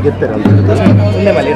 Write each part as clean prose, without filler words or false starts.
ಗೆತ್ತಾರೆ. ಉಂದೆ ಮಲ್ಲಿ.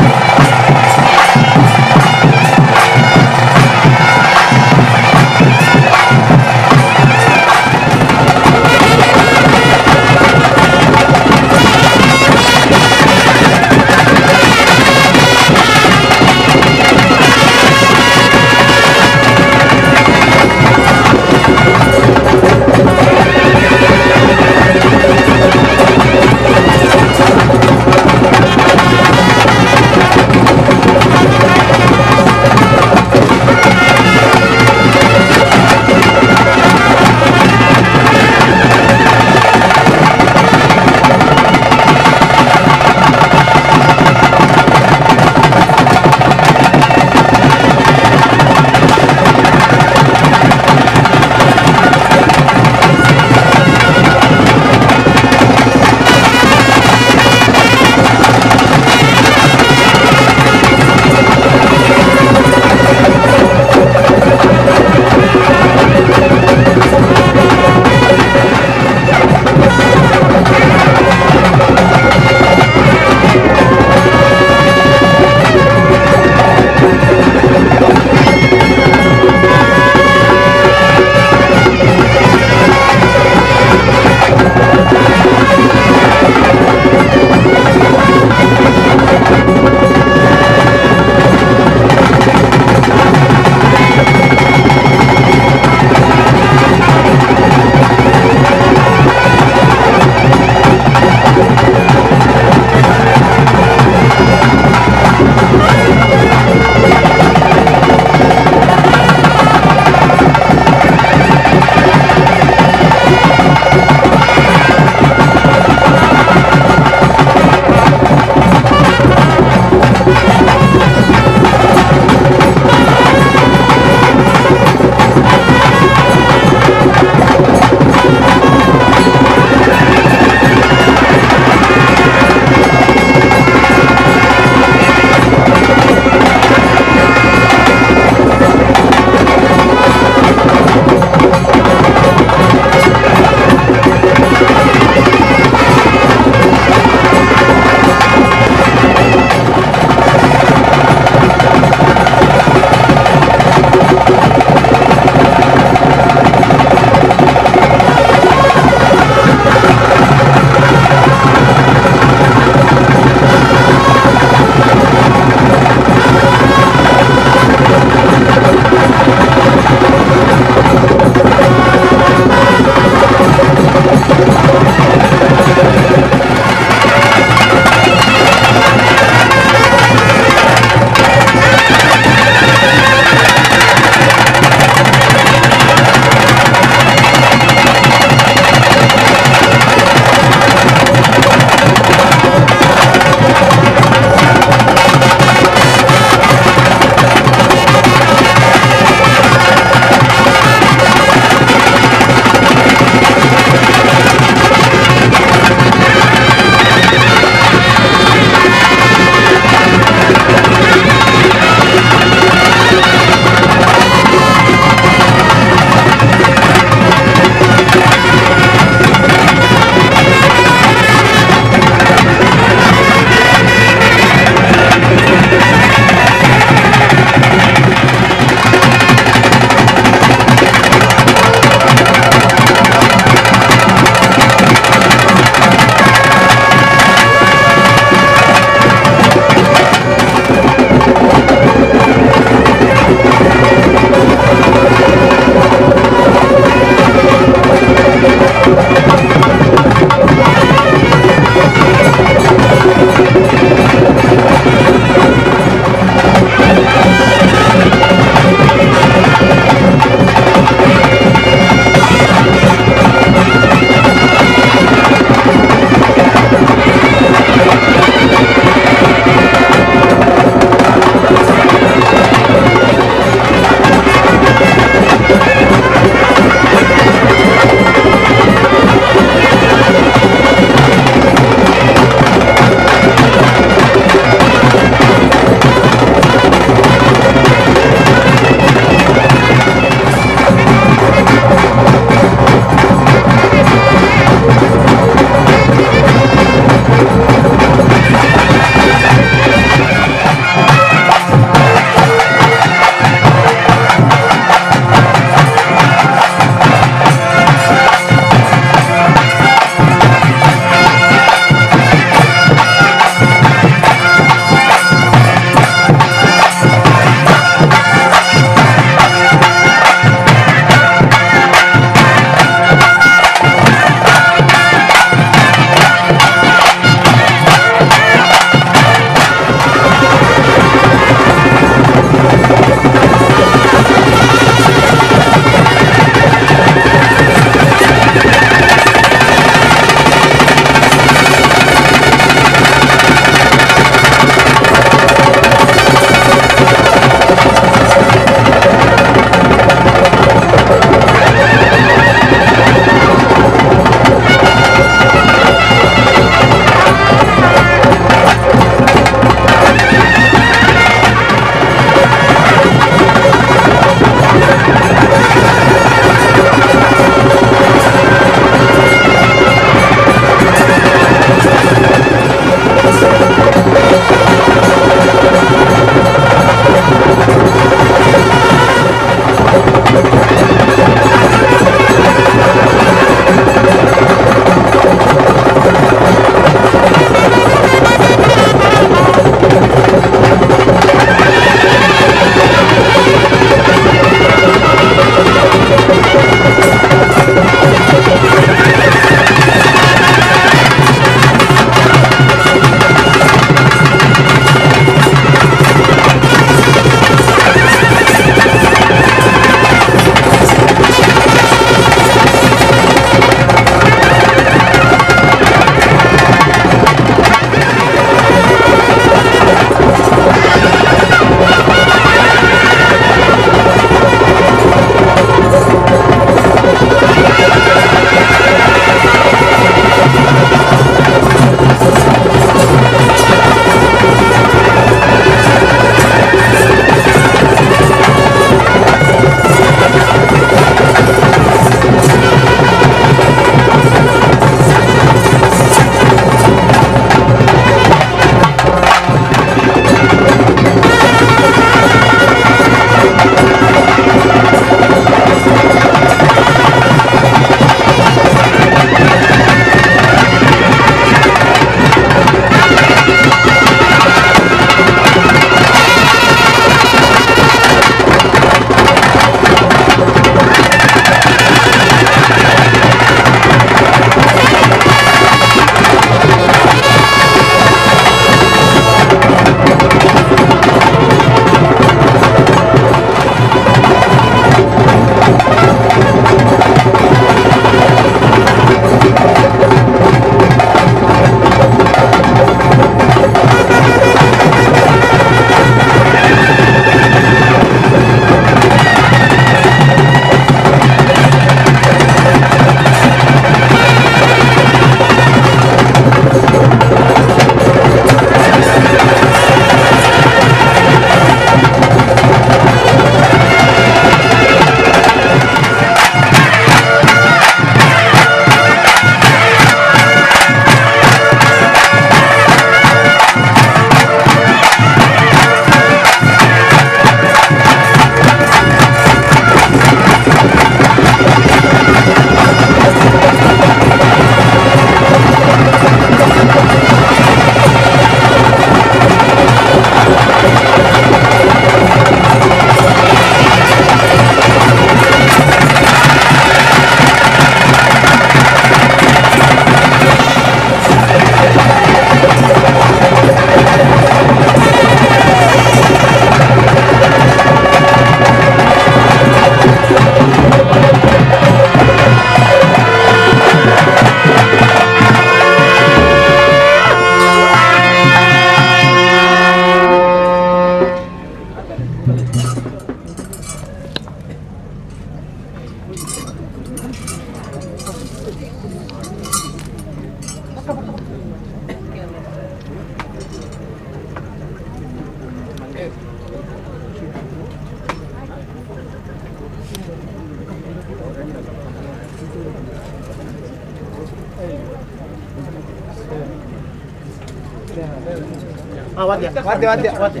ವಾದ್ಯ ವಾದ್ಯ ವಾದ್ಯ.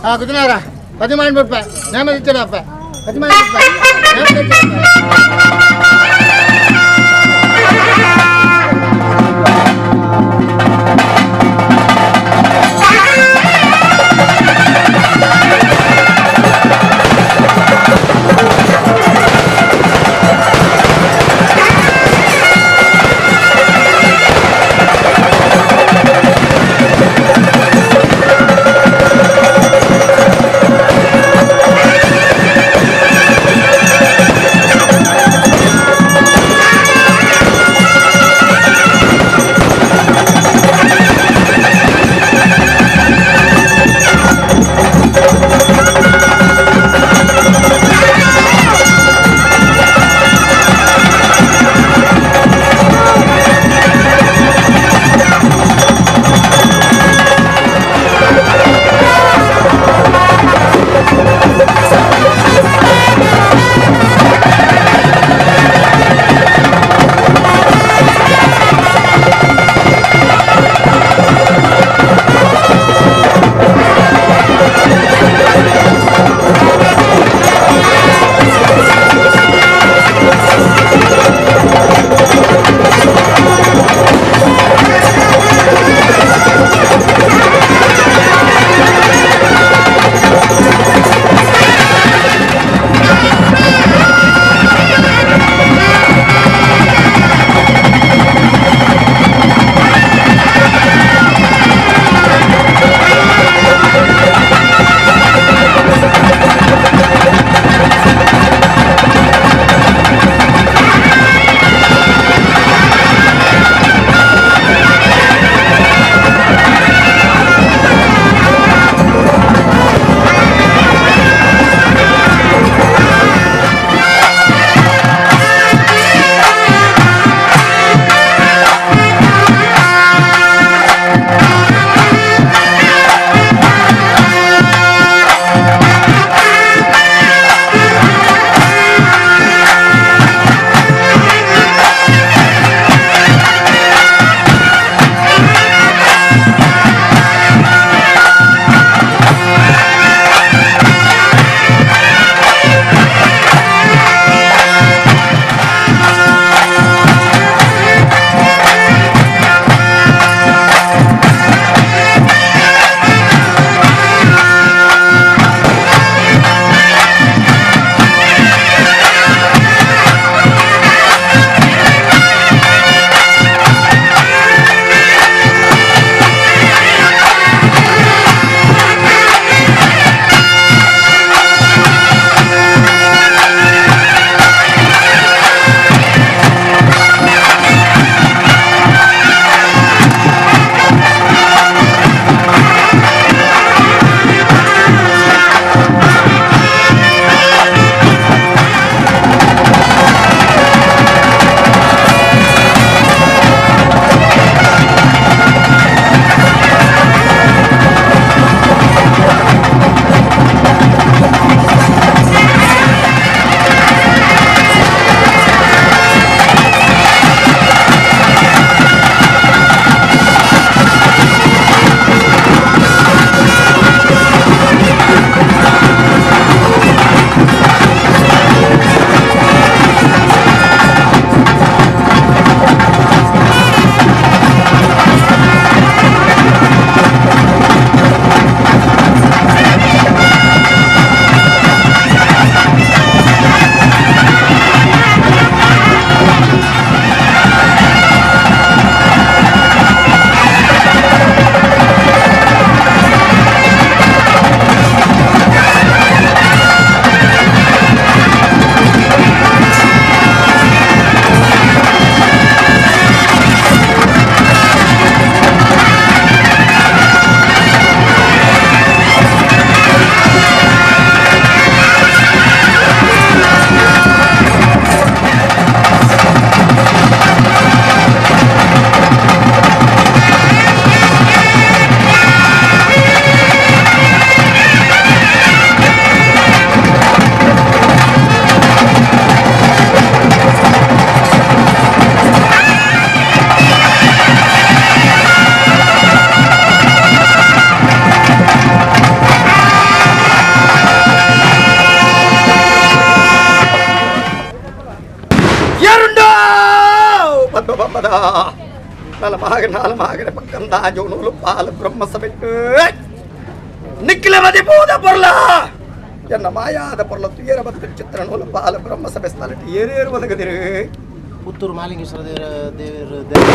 ಹಾಂ ಕುದಿನಾರ 14 ರೂಪಾಯಿ ನೇಮ ಇಚ್ಚಡಪ್ಪ 14 ರೂಪಾಯಿ ನೇಮ ಇಚ್ಚಡಪ್ಪ. ಮಾಗ ನಾಲ್ ಮಾಗನ ಪಕ್ಕಂದ ಜೋನೂಲು ಪಾಲ ಬ್ರಹ್ಮ ಸಭೆಟ್ಟು ನಿಕ್ಲಮದಿ ಪೂದ ಪೊರ್ಲ ಎನ್ನ ಮಾಯಾದ ಪೊರ್ಲ ತುಯರ ಬತ್ತು ಚಿತ್ರ ನೂಲು ಪಾಲ ಬ್ರಹ್ಮ ಸಭೆ ಸ್ಥಳಟ್ಟು ಏರೇರು ಒದಗದಿರು. ಪುತ್ತೂರು ಮಾಲಿಂಗೇಶ್ವರ ದೇವರ ದೇವರ ದೇವರ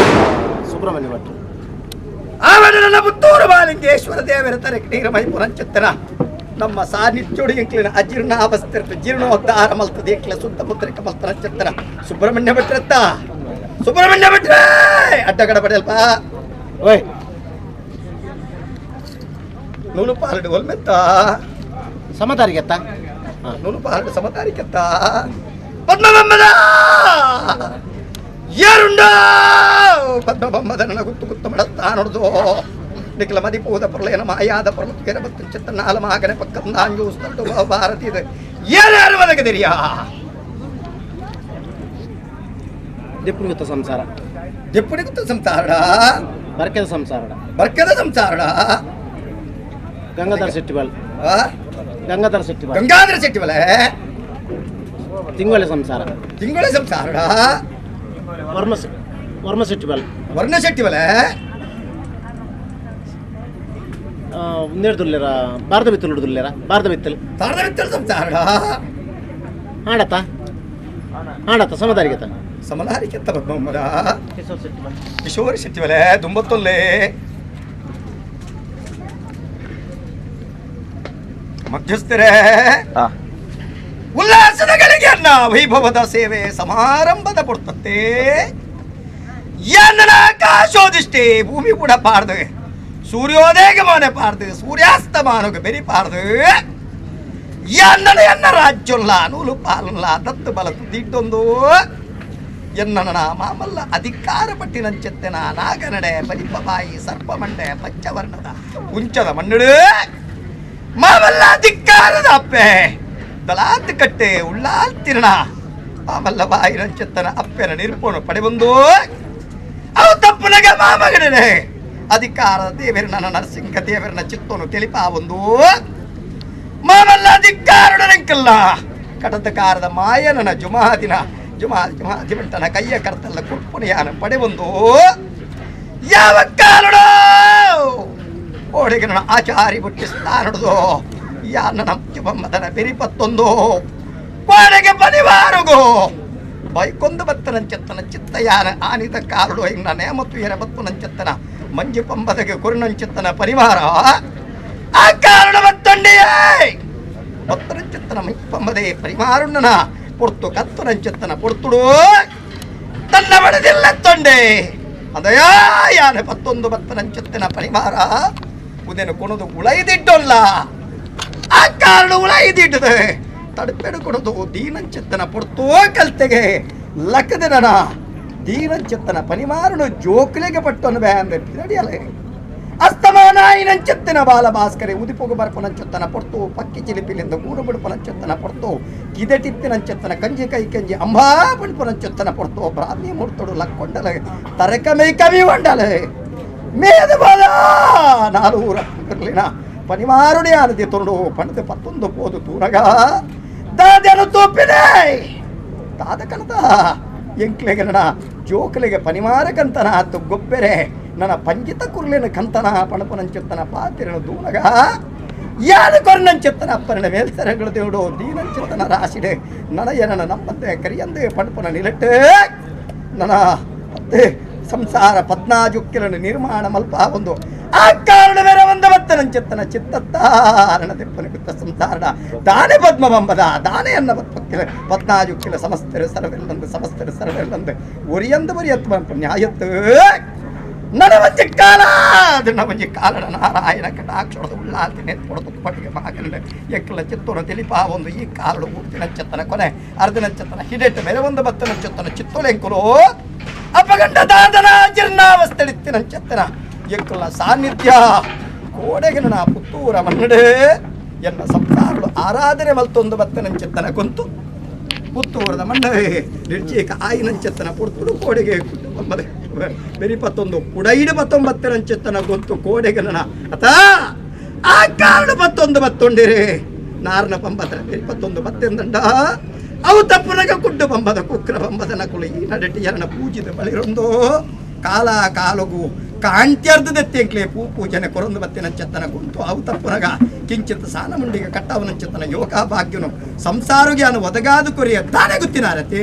ಸುಬ್ರಹ್ಮಣ್ಯ ಭಟ್ರು. ಆವಡ ನನ್ನ ಪುತ್ತೂರು ಮಾಲಿಂಗೇಶ್ವರ ದೇವರ ತರಕ್ ನೀರಮೈ ಪುರಂಚಿತ್ತನ ನಮ್ಮ ಸಾನ್ನಿಧ್ಯೋಡು ಎಂಕ್ಲಿನ ಅಜೀರ್ಣಾವಸ್ಥೆ ಜೀರ್ಣೋದ್ಧಾರ ಮಲ್ತದ ಎಂಕ್ಲ ಸುತ್ತಮುತ್ತರಿಕ ಮಲ್ತನ ಚಿತ್ತನ ಸುಬ್ರಹ್ಮಣ್ಯ ಭಟ್ರತ್ತ. ಸುಬ್ರಹ್ಮಣ್ಯ ಭಟ್ರೇ, ಅಡ್ಡಗಡ ಪಡೆಯಲ್ಪ. ಓಯ್. ನೂಲು ಪಾಲಡು ಒಲ್ಮೆತ್ತ. ಸಮತಾರಿಗೆತ್ತ. ನೂಲು ಪಾಲಡು ಸಮತಾರಿಕೆತ್ತ. ಪದ್ಮಬೊಮ್ಮದ ಏರುಂಡ ಪದ್ಮಬೊಮ್ಮದ ನನ್ನ ಗುತ್ತು ಗುತ್ತು ಮಡತ್ತಾ ನೋಡ್ದು ನಿಖಲ ಮದಿಪೂದ ಪೊರ್ಲೇನ ಮಾಯಾದ ಪೊರ್ಲ ಕೆರಬತ್ತು ಚಿತ್ತ ನಾಲ ಮಾಗನೆ ಪಕ್ಕಂದ ಅಂಜೂಸ್ತಂಟು ಭಾರತೀದ ಏರ್ಯಾರು ಒದಗದಿರಿಯಾ. ದೆಪ್ಪುಡಿಗುತ್ತ ಸಂಸಾರ. ಎಪ್ಪಡಿ ಗುತ್ತ ಸಂಸಾರಡ. ಬರ್ಕೆದ ಸಂಸಾರಡ. ಬರ್ಕದ ಸಂಸಾರಡ. ಗಂಗಾಧರ ಶೆಟ್ಟಿಬಾಳ್. ಆ? ಗಂಗಾಧರ ಶೆಟ್ಟಿಬಾಳ್. ಗಂಗಾಧರ ಶೆಟ್ಟಿಬಲೆ. ತಿಂಗಳ ಸಂಸಾರ. ತಿಂಗಳ ಸಂಸಾರಡ. ವರ್ಮ ವರ್ಮ ಶೆಟ್ಟಿಬಾಳ್. ವರ್ಣ ಶೆಟ್ಟಿಬಲೆ. ಉಂದೇಡ್ದುಲ್ಲೇರ ಭಾರತ ಬಿತ್ತಲು ದುಲ್ಲೇರ ಭಾರತ ಬಿತ್ತಲು. ತಾರದ ಬಿತ್ತಲ ಸಂಸಾರಡ. ಹಾಡತ್ತ ಹಾಡತ್ತ ಸಮದಾರಿಗೆತ್ತ. ಸಮಲಾರಿಕೆತ್ತ ಪದ್ಮಮ್ಮದ. ಕಿಶೋರ್ ಶೆಟ್ಟಿಬಾಳ್. ಕಿಶೋರ್ ಶೆಟ್ಟಿಬಲೆ ದುಂಬತ್ತೊಲ್ಲೆ ಮಧ್ಯಸ್ಥರೇ, ಉಲ್ಲಾಸದ ಗಳಿಗೆ ಅನ್ನ ವೈಭವದ ಸೇವೆ ಸಮಾರಂಭದ ಪೊರ್ತತ್ತೆ ಎನ್ನ ಆಕಾಶೋದಿಷ್ಟೇ ಭೂಮಿ ಕೂಡ ಪಾಡ್ದು ಸೂರ್ಯೋದಯಕ್ಕೆ ಮಾನೆ ಪಾಡ್ದು ಸೂರ್ಯಾಸ್ತಮಾನಕ್ಕೆ ಬೆರಿ ಪಾಡ್ದು ಎನ್ನನ ಎನ್ನ ರಾಜ್ಯೊಲ್ಲ ನೂಲು ಪಾಲಲ್ಲ ದತ್ತು ಬಲತು ದಿಡ್ಡೊಂದು ಎನ್ನನ ಮಾಮಲ್ಲ ಅಧಿಕಾರ ಪಟ್ಟಿನಂచెತ್ತನ ನಾಗನಡೆ ಬಲಿಪಬಾಯಿ ಸರ್ಪಮಂಡೆ ಪಂಚವರ್ಣದ ಉಂಚದ ಮಣ್ಣುಡು ಮಾಮಲ್ಲ ಅಧಿಕಾರದ ಅಪ್ಪೆ ದಲಾತ್ ಕಟ್ಟೆ ಉಳ್ಳಾಲ್ತಿರಣ ಮಾಮಲ್ಲ ಬಾಯಿನಂచెತ್ತನ ಅಪ್ಪೆನ ನಿರ್ಪೋಣ ಪಡೆಬಂದು ಅವು ತಪ್ಪುನಗ ಮಾಮಗನೇ ಅಧಿಕಾರದ ದೇವರನ ನರಸಿಂಹ ದೇವರನ ಚಿತ್ತೋನು ತಿಳಿಪಾ ಒಂದು ಮಾಮಲ್ಲ ಅಧಿಕಾರುಡನೆಂಕಲ್ಲ ಕಟದ ಕಾರದ ಮಾಯನನ ಜುಮಾದಿನ ಜುಮಾ ಜುಮಾ ಜಿಮಂಟನ ಕೈಯ ಕರ್ತಲ್ಲ ಕುರ್ಪುಣಿಯಾನ ಪಡೆಬಂದು ಯಾವ ಕಾಲುಡೋ ಓಡಿಗೆ ನನ್ನ ಆಚಾರಿ ಬುಟ್ಟಿಸ್ತಾನುಡ್ದು ಯಾನ ನಮ್ಮ ಬೆರಿಪತ್ತೊಂದು ಕೋಡೆಗೆ ಬನಿವಾರುಗೋ ಬೈಕೊಂದು ಬತ್ತನಂచెತ್ತನ ಚಿತ್ತಯಾನ ಆನಿದ ಕಾರುಡು ಇನ್ನ ನೇಮತು ಎರ ಬತ್ತುನಂచెತ್ತನ ಮಂಜು ಪಂಬದಗೆ ಕುರುನಂచెತ್ತನ ಪರಿವಾರ ಆ ಕಾರಣ ಬತ್ತಂಡಿಯೇ ಬತ್ತನಂచెತ್ತನ ಮಂಜು ಪಂಬದೆ ಪರಿವಾರುಣ್ಣನ ಪೊರ್ತು ಕತ್ತುನಂచెತ್ತನ ಪೊರ್ತುಡು ತನ್ನ ಬಡದಿಲ್ಲ ತೊಂಡೆ ಅದಯಾ ಯಾನೆ ಪತ್ತೊಂದು ಬತ್ತನಂచెತ್ತನ ಪರಿವಾರ ಉದೆನು ಕೊಣದು ಉಳೈದಿಡ್ಡೊಲ್ಲ ಆ ಕಾರಣ ಉಳೈದಿಟ್ಟದೆ ತಡಪೆಡು ಕೊಡದು ದೀನಂచెತ್ತನ ಪೊರ್ತೋ ಕಲ್ತೆಗೆ ಲಕ್ಕದಿನ ದೀನಂచెತ್ತನ ಪನಿಮಾರನು ಜೋಕ್ಲೆಗೆ ಪಟ್ಟನು ಬ್ಯಾಂದೆ ಪಿರಡಿಯಲೆ ಅಸ್ತಮಾನಾಯಿನಂచెತ್ತಿನ ಬಾಲ ಭಾಸ್ಕರೆ ಉದಿಪೊಗು ಬರ್ಪನಂచెತ್ತನ ಪೊರ್ತು ಪಕ್ಕಿ ಚಿಲಿಪಿಲಿಂದ ಗೂಡು ಬಿಡುಪನಂచెತ್ತನ ಪೊರ್ತು ಕಿದಟಿತ್ತಿನಂచెತ್ತನ ಕಂಜಿ ಕೈ ಕಂಜಿ ಅಂಬಾ ಪಂಪನಂచెತ್ತನ ಪೊರ್ತು ಬ್ರಾಹ್ಮಿ ಮೂರ್ತುಡು ಲಕ್ಕೊಂಡಲೆ ತರಕ ಮೈ ಕವಿ ಒಂಡಲೆ ಮೇದ ಬಾಲ ನಾಲೂರ ಇರ್ಲಿನ ಪನಿಮಾರುಡಿ ಆನದಿ ತೊಂಡು ಪಣದ ಪತ್ತೊಂದು ಪೋದು ತೂರಗ ದಾದೆನು ತೂಪಿದೆ ದಾದ ಕಣದ ಎಂಕ್ಲೆಗೆ ನನ ಜೋಕ್ಲೆಗೆ ಪನಿಮಾರ ಕಂತನ ಆತು ಗೊಬ್ಬೆರೆ ನನ್ನ ಪಂಜಿತ ಕುರ್ಲಿನ ಕಂತನ ಪಣಪನಂచెತ್ತನ ಪಾತಿರನ ದೂನಗ ಯಾರು ಕೊರ್ನಂచెತ್ತನ ಅಪ್ಪನ ಮೇಲ್ಸರಗಳು ದೇవుಡು ದೀನಂచెತ್ತನ ರಾಶಿಡೆ ನನ ಏನನ ನಮ್ಮಂತೆ ಕರಿಯಂದೆ ಪಣಪನ ನಿಲಟ್ಟೆ ನನ್ನ ಮತ್ತೆ ಸಂಸಾರ ಪದ್ನಾಜುಕ್ಕಿರನ್ನು ನಿರ್ಮಾಣ ಮಲ್ಪ ಒಂದು ಆ ಕಾರಣ ಬೇರೆ ಒಂದು ಬತ್ತನಂచెತ್ತನ ಚಿತ್ತತ್ತಾರಣ ತಿಪ್ಪನ ಕುತ್ತ ಸಂಸಾರಣ ದಾನೆ ಪದ್ಮಬಂಬದ ದಾನೆ ಅನ್ನ ಪತ್ಪಕ್ಕಿಲ ಪದ್ನಾಜುಕ್ಕಿಲ ಸಮಸ್ತರು ಸರವೆಲ್ಲಂದು ಸಮಸ್ತರು ಸರವೆಲ್ಲಂದು ಒರಿಯಂದು ಒರಿಯತ್ತು ನ್ಯಾಯತ್ತು ನಡವಂಜಿ ಕಾಲ ನವಂಜಿ ಕಾಲಡ ನಾರಾಯಣ ಕಟಾಕ್ಷರದ ಉಳ್ಳಾಲ್ತಿನೆ ಕೊಡತು ಪಟ್ಟಿಗೆ ಮಾಗಂಡೆ ಎಕ್ಕಲ ಚಿತ್ತೋನ ತಿಳಿಪಾ ಒಂದು ಈ ಕಾಲಡು ಊರ್ತಿನ ಚೆತ್ತನ ಕೊನೆ ಅರ್ಧನ ಚೆತ್ತನ ಹಿಡೆಟ್ಟ ಮೇಲೆ ಒಂದು ಬತ್ತನ ಚೆತ್ತನ ಚಿತ್ತೋಳೆಂಕುಲು ಅಪಗಂಡ ದಾದನ ಜೀರ್ಣಾವಸ್ಥೆಡಿತ್ತಿನ ಚೆತ್ತನ ಎಕ್ಕಲ ಸಾನ್ನಿಧ್ಯ ಕೋಡೆಗೆ ನನ್ನ ಪುತ್ತೂರ ಮನ್ನಡೆ ಎನ್ನ ಸಂಸಾರಗಳು ಆರಾಧನೆ ಮಲ್ತೊಂದು ಬತ್ತನ ಚೆತ್ತನ ಕೊಂತು ಪುತ್ತೂರದ ಮಣ್ಣವೇ ನಿರ್ಜೀಕ ಆಯಿನಂచెತ್ತನ ಪುರ್ತುಡು ಕೋಡೆಗೆ ಬೆರಿಪತ್ತೊಂದು ಪುಡೈಡು ಪತ್ತೊಂಬತ್ತರಂచెತ್ತನ ಗೊತ್ತು ಕೋಡೆಗೆ ನನ್ನ ಅತ ಆ ಕಾರಣ ಪತ್ತೊಂದು ಬತ್ತೊಂಡಿರಿ ನಾರನ ಪಂಬತರ ಬೆರಿಪತ್ತೊಂದು ಬತ್ತೆಂದಂಡ ಅವು ತಪ್ಪುನಗ ಕುಡ್ಡು ಪಂಬದ ಕುಕ್ರ ಪಂಬದ ನಕುಲು ಈ ನಡಟಿ ಎರನ ಪೂಜಿದ ಬಳಿರೊಂದು. ಕಾಲ ಕಾಲಗು ಕಾಂತ್ಯರ್ಧ ದೆತ್ತೆಂಕ್ಲೆ ಪೂ ಪೂಜನೆ ಕೊರೊಂದು ಬತ್ತಿನಂಚೆತ್ತನ ಗುಂತು ಅವು ತಪ್ಪುನಗ ಕಿಂಚಿತ್ ಸಾನ ಮುಂಡಿಗೆ ಕಟ್ಟವನಂಚೆತ್ತನ ಯೋಗ ಭಾಗ್ಯನು ಸಂಸಾರಗೆ ಅನು ಒದಗಾದು ಕೊರಿಯ ತಾನೇ ಗೊತ್ತಿನಾರತೆ.